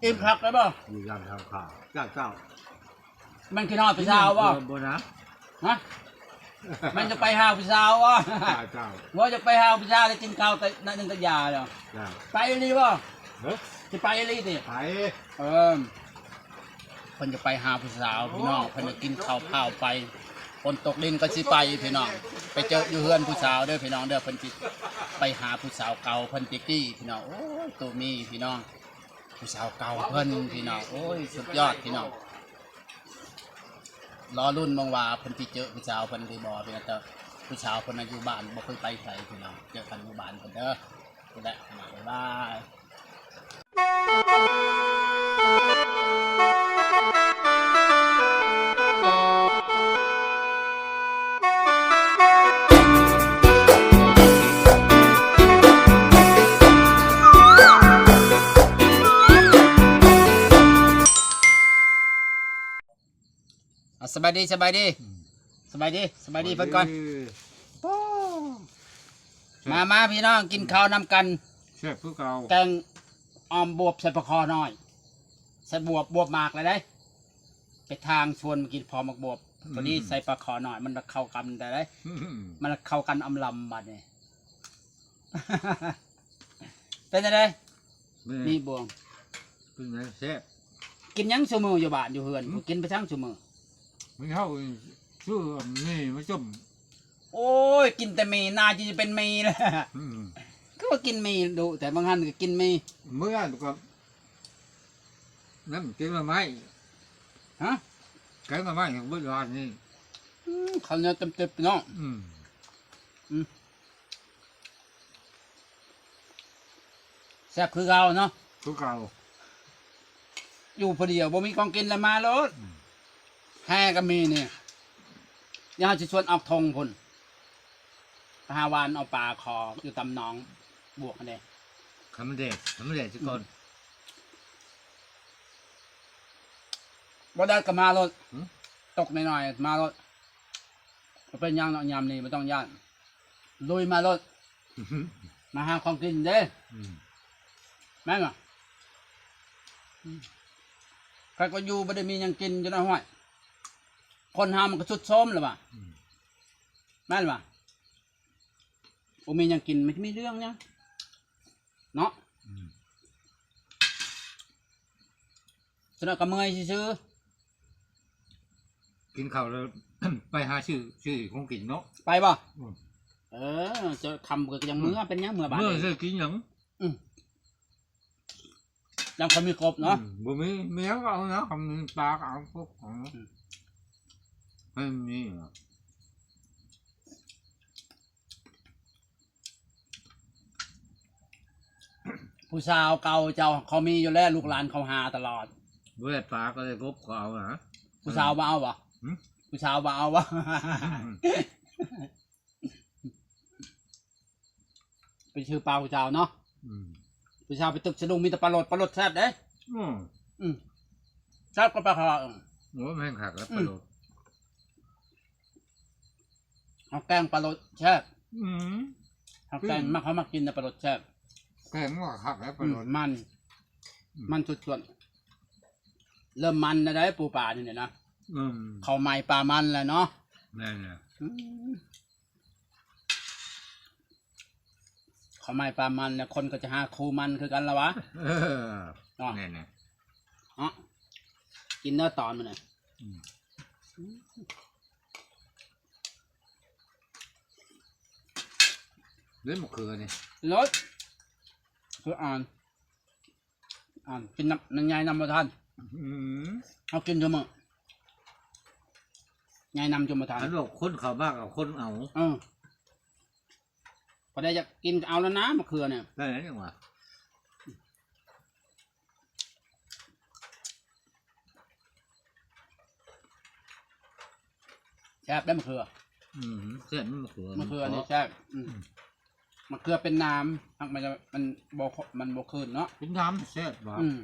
ອີ່ມຄັກໄດ້ບໍ່? ຢູ່ຍາມທາງຂ້າ ເຈົ້າ ເຈົ້າ ແມ່ນຄິດຮອດຜູ້ສາວບໍ່? ບໍ່ນະ ຮະ? ແມ່ນຈະໄປຫາຜູ້ສາວບໍ່? ເຈົ້າ ເຈົ້າ ບໍ່ຈະໄປຫາຜູ້ສາວ ໄດ້ກິນເຂົ້າແຕ່ໜ້ອຍໜຶ່ງກໍຢ່າແລ້ວ ເຈົ້າ ໄປອີ່ຫຼີບໍ່? ຮະ? ຊິໄປອີ່ຫຼີຕິ? ໄປ ເອີ ເພິ່ນຈະໄປຫາຜູ້ສາວ ໂອ້ ພີ່ນ້ອງ ເພິ່ນຈະກິນເຂົ້າພາວໄປ ຝົນຕົກດິນກໍຊິໄປພີ່ນ້ອງ ໄປເຈີຢູ່ເຮືອນຜູ້ສາວເດີພີ່ນ້ອງເດີ ເພິ່ນຊິໄປຫາຜູ້ສາວເກົ່າເພິ່ນແຕ່ກີ້ພີ່ນ້ອງ ໂອ້ຍ ໂຕມີພີ່ນ້ອງ ຜູ້ສາວເກົ່າເພິ່ນພີ່ນ້ອງ ໂອ້ຍ ສຸດຍອດພີ່ນ້ອງ ລໍລຸ້ນເບິ່ງວ່າເພິ່ນຊິເຈີຜູ້ສາວເພິ່ນຫຼືບໍ່ພີ່ນ້ອງ ແຕ່ຜູ້ສາວເພິ່ນນະຢູ່ບ້ານບໍ່ເຄີຍໄປໃສພີ່ນ້ອງ ເຈີກັນຢູ່ບ້ານເພິ່ນເດີ ພຸ້ນແຫຼະ ບາຍບາຍ. ອ່ະ ສະບາຍດີ ສະບາຍດີ ອືມ ສະບາຍດີ ສະບາຍດີເພິ່ນກ່ອນ ໂອ້ ມາ ມາພີ່ນ້ອງ ກິນເຂົ້ານຳກັນ ແຊບຄືເກົ່າ ແກງອ່ອມບວບໃສ່ປາຄໍນ້ອຍ ໃສ່ບວບ ບວບໝາກແລ້ວເດ້ ໄປທາງສວນມາກິນພໍໝາກບວບ ອືມ ພໍດີໃສ່ປາຄໍນ້ອຍ ມັນລະເຂົ້າກັນໄດ້ເດ້ ອືມ ມັນລະເຂົ້າກັນອຳລຳບາດນີ້ ເປັນຈັ່ງໃດ? ແມ່ນ ມີບ່ວງ ເປັນຫຍັງແຊບ ກິນຫຍັງຊຸມື້ຢູ່ບ້ານຢູ່ເຮືອນ ອືມ ກິນໄປທັງຊຸມື້ ມື້ເຊົ້າຊື້ໝີ່ມາຕົ້ມ ໂອ້ຍ ກິນແຕ່ໝີ່ ໜ້າຈະເປັນໝີ່ແຫຼະ ອືມ ຄືວ່າກິນໝີ່ດຸແທ້ ບາງຫັ້ນກໍກິນໝີ່ ມື້ນັ້ນກໍ ນັ້ນແກງໜໍ່ໄມ້ ຮະ ແກງໜໍ່ໄມ້ຂອງເບິດວານນີ້ ອືມ ເຂົ້າໜຽວເຕັມໆເນາະ ອືມ ອືມ ແຊບຄືເກົ່າເນາະ ຄືເກົ່າ ຢູ່ຜູ້ດຽວບໍ່ມີຂອງກິນລະມາໂລດ ອືມ ແຮ່ກໍມີນີ້ ດຽວເຮົາຊິຊວນອອກທົ່ງພຸ້ນ ໄປຫາຫວ່ານເອົາປາຄໍຢູ່ຕາມໜອງບວກຫັ້ນເດ້ ໃຫ້ມັນແດດ ໃຫ້ມັນແດດຊະກ່ອນ ອືມ ບໍ່ແດດກໍມາໂລດ ຫື? ຕົກໜ້ອຍໆ ມາໂລດ ບໍ່ເປັນຫຍັງດອກ ຍາມນີ້ບໍ່ຕ້ອງຢ້ານ ລຸຍມາໂລດ ມາຫາຂອງກິນເດ້ ອືມ ແມ່ນບໍ່? ອືມ ໃຜກໍຢູ່ບໍ່ໄດ້ມີຫຍັງກິນຢູ່ໃນຫ້ວຍ ຄົນເຮົາມັນກໍຊຸດໂຊມແລ້ວວ່າ ອືມ ແມ່ນບໍ່? ບໍ່ມີຫຍັງກິນ ມັນຈະມີເລື່ອງຫຍັງເນາະ ອືມ ສະນັ້ນກໍເມື່ອຍຊື່ໆ ກິນເຂົ້າແລ້ວ ໄປຫາຊື້ ຊື້ຂອງກິນເນາະ ໄປບໍ່? ອືມ ເອີ ເຈົ້າຄຳກໍຍັງເມືອ ອືມ ເປັນຫຍັງເມືອບາດ ເມືອຊິກິນຫຍັງ? ອືມ ຍັງພໍມີຄົບເນາະ ອືມ ບໍ່ມີ ມີຫຍັງກໍເອົາເນາະ ຄຳມີປາກໍເອົາ ພວກຂອງ ອືມ ໃຫ້ມີເນາະ ຜູ້ສາວເກົ່າເຈົ້າເຂົາມີຢູ່ແລ້ວ ລູກຫຼານເຂົາຫາຕະຫຼອດ ບໍ່ໄດ້ປາກໍໄດ້ກົບກໍເອົານະ ຜູ້ສາວບໍ່ເອົາບໍ່? ຫື? ຜູ້ສາວບໍ່ເອົາບໍ່? ອືມ ໄປຊື້ປາຜູ້ສາວເນາະ ອືມ ຜູ້ສາວໄປຕຶກສະດຸ້ງມີແຕ່ປາໂລດ ປາໂລດແຊບເດ້ ອືມ ອືມ ແຊບກວ່າປາຄາວ ໂອ້ ແມ່ນຄັກແລ້ວ ອືມ ປາໂລດ ເຮົາແກງປາໂລດແຊບ ອືມ ເຮົາແກງ ອືມ ມັກ ເຮົາມັກກິນແຕ່ປາໂລດແຊບ ແກງວ່າຄັກແລ້ວປາໂລດ ອືມ ມັນ ອືມ ມັນສຸດໆ ເລີ່ມມັນແລ້ວໄດ໋ ປູປານີ້ນະ ອືມ ເຂົ້າໃໝ່ປາມັນແລ້ວເນາະ ແມ່ນແລ້ວ ອືມ ເຂົ້າໃໝ່ປາມັນແລ້ວ ຄົນກໍຈະຫາຄູ່ມັນຄືກັນລະວະ ເອີ ເນາະ ແມ່ນແຫຼະ ເນາະ ກິນເດີຕອນມັນນະ ອືມ ເດ້ມະເຂືອນີ້ ລົດ ຄືອ່ານ ອ່ານ ກິນນຳ ນຳຍາຍນຳບໍ່ທັນ ອືມ ເຮົາກິນທຸມື້ ຍາຍນຳຈົນບໍ່ທັນ ອັນບອກຄົນເຂົ້າມາກໍຄົນເອົາ ເອີ ພໍໄດ້ຢາກກິນກໍເອົາແລ້ວນະ ມະເຂືອນີ້ ໄດ້ຫຍັງວະ ແຊບເດ້ມະເຂືອ ອືມ ແຊບມະເຂືອ ມະເຂືອນີ້ແຊບ ອືມ ອືມ ມະເຂືອເປັນນ້ຳ ຫາກມັນ ມັນບໍ່ ມັນບໍ່ຄືນເນາະ ເປັນນ້ຳແຊບຫວາ ອືມ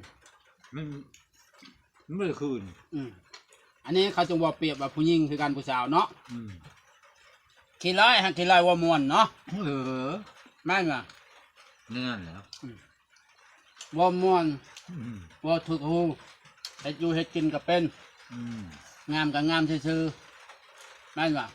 ມັນ ມັນບໍ່ຄືນ ອືມ ອັນນີ້ເຂົາຈຶ່ງເວົ້າປຽບວ່າຜູ້ຍິງຄືກັນຜູ້ສາວເນາະ ອືມ ຂີ້ຮ້າຍຫາກຂີ້ຮ້າຍເວົ້າມ່ວນເນາະ ເອີ ແມ່ນບໍ່ ແນວນັ້ນແຫຼະ ອືມ ເວົ້າມ່ວນ ອືມ ເວົ້າຖືກຮູ້ ເຮັດຢູ່ເຮັດກິນກໍເປັນ ອືມ ງາມກໍງາມຊື່ໆ ແມ່ນບໍ່?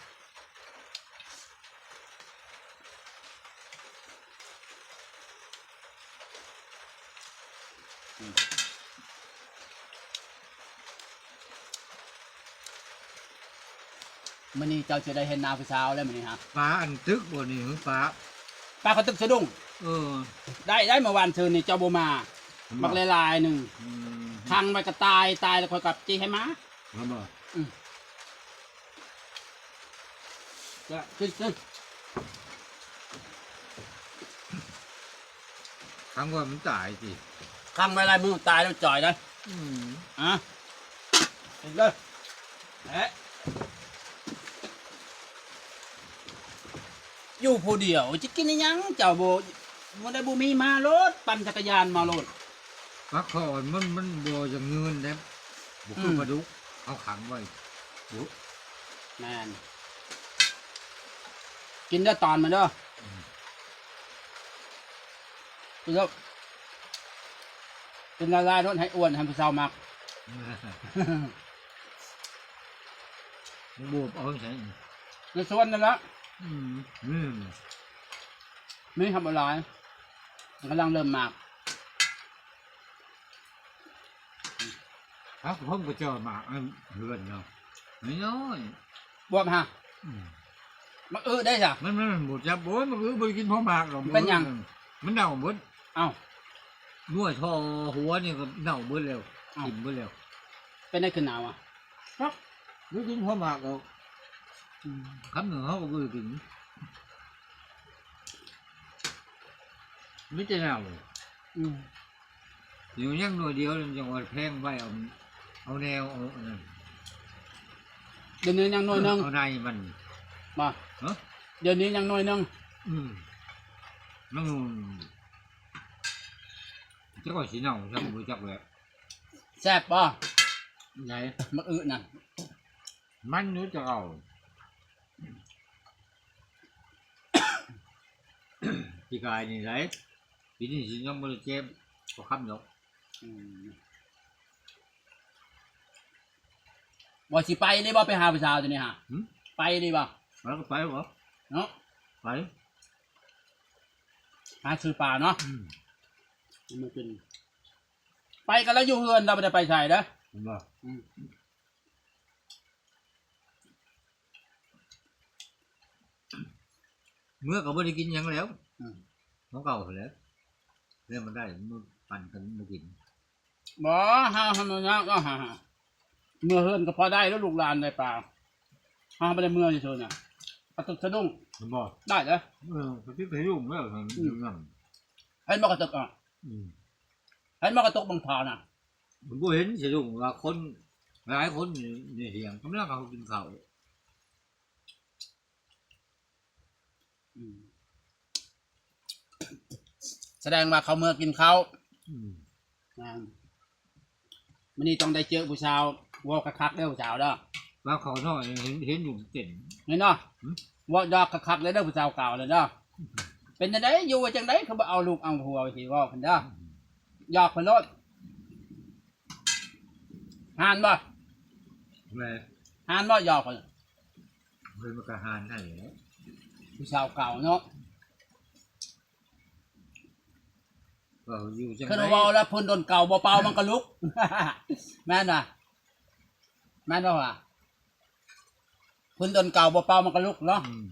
ມື້ນີ້ເຈົ້າຊິໄດ້ເຫັນໜ້າຜູ້ສາວແລ້ວມື້ນີ້ຮະ. ປາອັນຕຶກບໍ່ນີ້ ຫຼືປາ ປາເຂົາຕຶກສະດຸ້ງ. ເອີ ໄດ້ ໄດ້ ເມື່ອວານຊືນນີ້ເຈົ້າບໍ່ມາ ບັກຫຼາຍໆໜຶ່ງ ອືມ ຂັງໄວ້ກໍຕາຍ ຕາຍແລ້ວຂ້ອຍກໍຈິໃຫ້ໝາ. ແມ່ນບໍ່? ອືມ ຈະ ຂຶ້ນ ຂຶ້ນ ຂັງໄວ້ມັນຕາຍຕິ ຂັງໄວ້ຫຼາຍມື້ຕາຍແລ້ວຈ່ອຍໄດ໋. ອືມ ຮະ ເຫັນເດີ ແອະ ຢູ່ຜູ້ດຽວ ຊິກິນອີ່ຫຍັງ? ເຈົ້າບໍ່ ບໍ່ໄດ້ ບໍ່ມີ ມາໂລດ ປັ່ນຈັກກະຍານມາໂລດ. ປາຄໍມັນ ມັນບໍ່ຢາກເງິນເດ້ ບໍ່ຄື ອືມ ປາດຸກ ເອົາຂັງໄວ້. ໂອ້ ແມ່ນ ກິນເດີ ຕອນມັນເດີ. ອືມ ກິນເດີ ກິນຫຼາຍໆໂລດ ໃຫ້ອ້ວນ ໃຫ້ຜູ້ສາວມັກ. ບວບເອົາໃສ? ໃນສວນນັ້ນລະ. ອືມ ມີ ມີ ມີ ທຳບໍ່ຫຼາຍ ມັນກຳລັງເລີ່ມໝາກ. ເຮົາກໍເພິ່ງໄປເຈີໝາກອັນເຮືອນເນາະ ນ້ອຍໆ ບວບຫະ. ອືມ ໝາກອຶໄດ້ຊະ ມັນ ມັນບໍ່ຈັບ. ໂອ້ຍ ໝາກອຶບໍ່ໄດ້ກິນພໍໝາກດອກ. ເປັນຫຍັງ? ມັນເນົ່າໝົດ. ເອົ້າ ໜ່ວຍທໍ່ຫົວນີ້ກໍເນົ່າເບິດແລ້ວ. ເອົ້າ ກິນເບິດແລ້ວ. ເປັນໄດ້ຄືໜາວອະ? ຈັກ ໄດ້ກິນພໍໝາກດອກ. ອືມ ຄຳໜຶ່ງເຮົາກໍບໍ່ໄດ້ກິນ ມີແຕ່ເນົ່າ. ອືມ ຢູ່ຍັງໜ່ວຍດຽວ ຈັ່ງວ່າແພງໄວ້ ເອົາ ເອົາແນວ ເອົາອັນນັ້ນ. ດຽວນີ້ຍັງໜ່ວຍໜຶ່ງ ເອົາໃນມັນ ບໍ່ ຮະ ດຽວນີ້ຍັງໜ່ວຍໜຶ່ງ. ອືມ ຍັງໜ່ວຍ ຈັກວ່າຊິເນົ່າ ຈັ່ງບໍ່ຈັກແຫຼະ. ແຊບບໍ່? ໃດ ໝາກອຶນະ ມັນຢູ່ແຕ່ເກົ່າ ປີກາຍນີ້ໄດ໋. ປີນີ້ຊິຍັງບໍ່ໄດ້ເຈັບພໍຄຳດອກ. ອືມ ບໍ່ ຊິໄປນີ້ບໍ່ ໄປຫາຜູ້ສາວຕົວນີ້ຫາ? ຫື? ໄປນີ້ບໍ່? ແລ້ວກໍໄປບໍ່? ເນາະ ໄປ ຫາຊື້ປາເນາະ. ອືມ ມາກິນ ໄປກໍລະຢູ່ເຮືອນ ລະບໍ່ໄດ້ໄປໃສເດີ ເຫັນບໍ່? ອືມ ເມື່ອກໍບໍ່ໄດ້ກິນຫຍັງແລ້ວ. ອືມ ຂອງເກົ່າຫັ້ນແຫຼະ ແລ້ວມັນໄດ້ ມາປັນກັນມາກິນ. ບໍ່ ເຮົາ ເຮົາ ເຮົາ ເຮົາ ເຮົາ ເມື່ອເຮືອນກໍພໍໄດ້ແລ້ວ ລູກຫຼານໄດ້ປາ. ເຮົາບໍ່ໄດ້ເມື່ອຊື່ໆນະ ປາຕຶກສະດຸ້ງ ແມ່ນບໍ່? ໄດ້ເດີ. ເອີ ປາຕຶກສະດຸ້ງແລ້ວ ອືມ ເຫັນບໍ່ກະຕຶກ? ອືມ ເຫັນບໍ່ກະຕຶກບັງທານະ? ບໍ່ເຫັນສະດຸ້ງວ່າຄົນຫຼາຍຄົນຢູ່ໃນຖຽງ ກຳລັງເຂົາກິນເຂົ້າ. ອືມ ສະແດງວ່າເຂົາເມືອກິນເຂົ້າ. ອືມ ແມ່ນ ມື້ນີ້ຕ້ອງໄດ້ເຈີຜູ້ສາວ ເວົ້າຄັກໆເດີຜູ້ສາວເດີ. ວ່າເຂົານ້ອຍເຫັນ ເຫັນຢູ່ເຕັ້ນ ເຫັນເນາະ. ຫື? ເວົ້າຢອກຄັກໆເດີ ເດີຜູ້ສາວເກົ່າເດີ. ເປັນຈັ່ງໃດ ຢູ່ວ່າຈັ່ງໃດ ຄືບໍ່ເອົາລູກເອົາຜົວ ຊິເວົ້າເພິ່ນເດີ. ອືມ ຢອກເພິ່ນໂລດ. ຫານບໍ່? ແມ່ນ ຫານບໍ່? ຢອກເພິ່ນ ເພິ່ນມັນກໍຫານຫັ້ນແຫຼະ ຜູ້ສາວເກົ່າເນາະ. ເວົ້າຢູ່ຈັ່ງໃດ ຄືເວົ້າແລ້ວ ພື້ນດົນເກົ່າບໍ່ເປົ່າມັນກໍລຸກ ແມ່ນບໍ່? ແມ່ນບໍ່ວະ? ພື້ນດົນເກົ່າບໍ່ເປົ່າມັນກໍລຸກເນາະ. ອືມ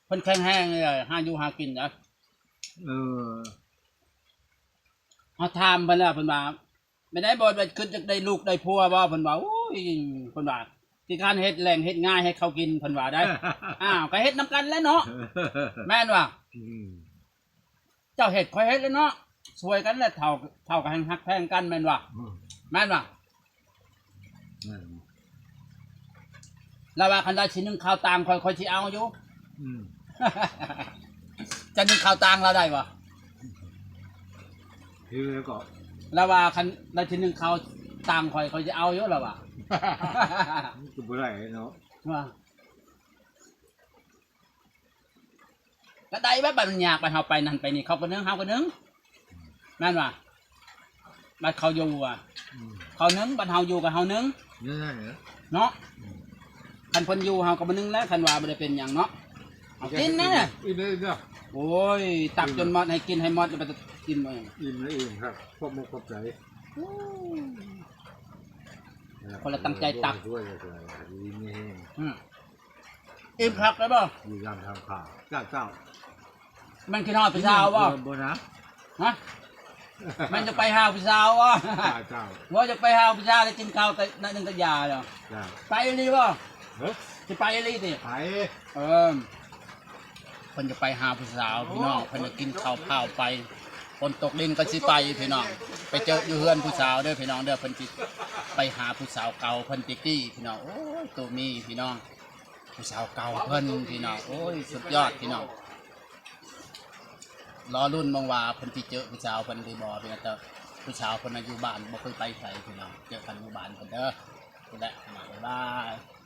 ເພິ່ນແຂງແຮງເລີຍ ຫາຢູ່ຫາກິນນະ. ເອີ ເຮົາຖາມເພິ່ນແລ້ວ ເພິ່ນວ່າ ແມ່ນໄດ້ບໍ່ ຄິດຢາກໄດ້ລູກໄດ້ຜົວບໍ່? ເພິ່ນວ່າ ໂອ້ຍ ເພິ່ນວ່າ ທີ່ການເຮັດແລ້ງເຮັດງາຍໃຫ້ເຂົາກິນ ເພິ່ນວ່າໄດ໋. ອ້າວ ກໍເຮັດນຳກັນແຫຼະເນາະ ແມ່ນບໍ່? ອືມ ເຈົ້າເຮັດ ຂ້ອຍເຮັດແຫຼະເນາະ ຊ່ວຍກັນແຫຼະ ເຖົ້າ ເຖົ້າກໍແຮ່ງຮັກແພງກັນ ແມ່ນບໍ່? ອືມ ແມ່ນບໍ່? ແມ່ນ ລາວວ່າ ຄັນລາວຊິໜຶ້ງເຂົ້າຕ່າງຂ້ອຍ ຂ້ອຍຊິເອົາຢູ່. ອືມ ຈະໜຶ້ງເຂົ້າຕ່າງລາວໄດ້ບໍ່? ຄືແລ້ວກໍ ລາວວ່າ ຄັນລາວຊິໜຶ້ງເຂົ້າຕ່າງຂ້ອຍ ຂ້ອຍຊິເອົາຢູ່ ລາວວ່າ. ມັນກໍບໍ່ໄດ້ເນາະ ວ່າ ກໍໄດ້ແບບ ບັດມັນຍາກ ບັດເຮົາໄປນັ້ນໄປນີ້ ເຂົາກໍໜຶ້ງ ເຮົາກໍໜຶ້ງ ແມ່ນບໍ່? ບັດເຂົາຢູ່ອະ ອືມ ເຂົາໜຶ່ງ ບັດເຮົາຢູ່ກໍເຮົາໜຶ່ງ ນັ້ນແຫຼະເນາະ ອືມ ຄັນເພິ່ນຢູ່ເຮົາກໍບໍ່ໜຶ່ງແລ້ວ ຄັນວ່າບໍ່ໄດ້ເປັນຫຍັງເນາະ ເອົາກິນນະ ອີ່ມແລ້ວ ອີ່ມແລ້ວ ໂອ້ຍ ຕັກຈົນໝົດ ໃຫ້ກິນໃຫ້ໝົດ ແລ້ວໄປກິນບໍ່ ອີ່ມແລ້ວ ອີ່ມຄັກ ຂອບມຸກຂອບໃຈ ຄົນລະຕັ້ງໃຈຕັກ ຢູ່ດີມີແຮງ ອືມ ອີ່ມຄັກແລ້ວບໍ່? ຢູ່ຍາມທຳຂ່າວ ເຈົ້າ ເຈົ້າ ແມ່ນຄິດຮອດຜູ້ສາວບໍ່? ບໍ່ນະ ຮະ? ແມ່ນຈະໄປຫາຜູ້ສາວບໍ່? ເຈົ້າ ເຈົ້າ ບໍ່ຈະໄປຫາຜູ້ສາວ ໄດ້ກິນເຂົ້າແຕ່ໜ້ອຍໜຶ່ງກໍຢ່າແລ້ວ ເຈົ້າ ໄປອີ່ຫຼີບໍ່? ເອີ ຊິໄປອີ່ຫຼີຕິ? ໄປ ເອີ ເພິ່ນຈະໄປຫາຜູ້ສາວພີ່ນ້ອງ ເພິ່ນຈະກິນເຂົ້າພ້າວໄປ ຝົນຕົກລິນກໍຊິໄປພີ່ນ້ອງ ໄປເຈີຢູ່ເຮືອນຜູ້ສາວເດີພີ່ນ້ອງເດີ ເພິ່ນຊິໄປຫາຜູ້ສາວເກົ່າເພິ່ນແຕ່ກີ້ພີ່ນ້ອງ ໂອ້ຍ ໂຕມີພີ່ນ້ອງ ຜູ້ສາວເກົ່າເພິ່ນພີ່ນ້ອງ ໂອ້ຍ ສຸດຍອດພີ່ນ້ອງ ລໍລຸ້ນເບິ່ງວ່າເພິ່ນຊິເຈີຜູ້ສາວເພິ່ນຫຼືບໍ່ພີ່ນ້ອງ ແຕ່ຜູ້ສາວເພິ່ນນະຢູ່ບ້ານ ບໍ່ເຄີຍໄປໃສພີ່ນ້ອງ ເຈີກັນຢູ່ບ້ານເພິ່ນເດີ ພຸ້ນແຫຼະພີ່ນ້ອງ ບາຍບາຍ.